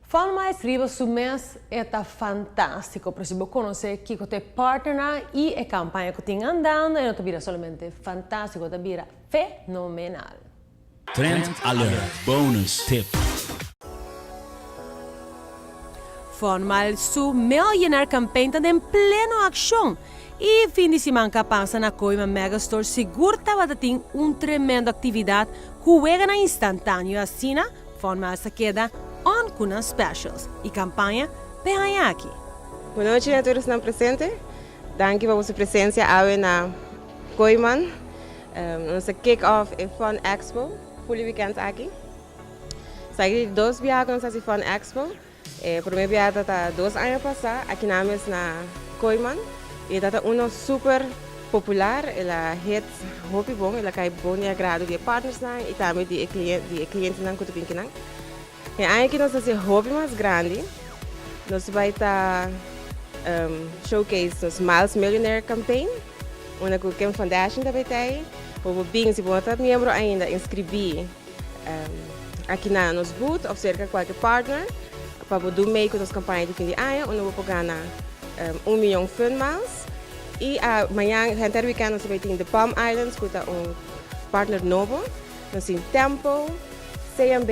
Fun Miles riba su mes e ta fantastico, pero si bo conoce kico ta e partnernan y e campaña cu tin andando, e no ta bira solamente fantastico, e ta bira fenomenal. Trend Alert Bonus Tip. Fun Miles su Millionaire Campaign ta den pleno accion y fin di siman ca pasa na Kooyman Megastore sigur tabata tin un tremendo actividad cu weganan instantaneo asina Fun Miles ta keda on cu nan specials y campaña p'e aña aki. Bon nochi na tur esnan presente. Danki pa boso presencia awe na Kooyman. Nos ta kick off e Fun Expo fuli weekend aki. Esaki di dos biaha ku nos hasi Fun Expo. E prome biaha ta ta 2 aña pasa aki nan mes na Kooyman y ta ta uno super popular. El a hit hopi bon, el a kai bon di agrado di e partnersnan y tambe di e clientenan ku ta bin kinan. E aña aki nos hasi hopi mas grandi. Nos bai ta showcase nos Miles Millionaire Campaign, unda ku Kim Foundation tambe t'ei. Bo por bin, si bo no ta miembro ainda, inscribi aki na nos booth of cerca cualkier partner pa bo do mee cu nos campaña di fin di aña, unda bo por gana 1 miyon Fun Miles. Y mañan, henter weekend, nos tambe tin The Palm Islands, cu ta un partner nobo. Nos tin Tempo, CMB,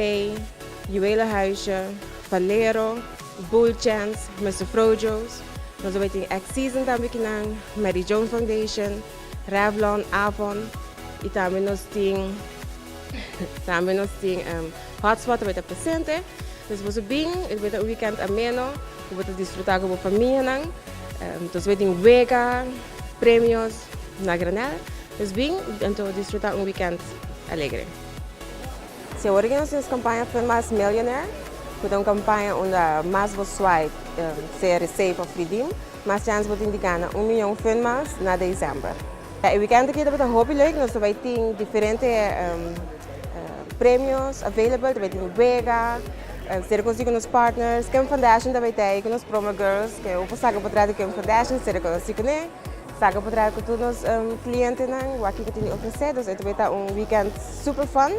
Juwelenhuisje, Valero, Bull Chance, Mr. Frojo's. Nos tambe tin X-Season tambe kinan, Mary Jones Foundation, Revlon, Avon y tambe nos tin Hotspot tambe ta presente. Dus bo bin, e ta un weekend ameno, bo ta disfruta cu bo famianan. Anto tin wega, premios na granel. Dus bin, anto disfruta un weekend alegre. Si awor nos tin campaña Fun Miles Millionaire, cu ta un campaña unda mas bo swipe, sea receive of redeem, mas chance bo tin di gana 1 miyon Fun Miles na december. E weekend aki tambe ta hopi leuk, nos tambe tin diferente premios available, tambe tin wega, ser consigo nos partners, Kim Foundation tambe tin, cu nos promo girls, cu bo saca pa di Kim Foundation, ser consigo ne, saca pa cu tur nos clientenan, aki cu tin ofrece, dus tambe ta un weekend super fun.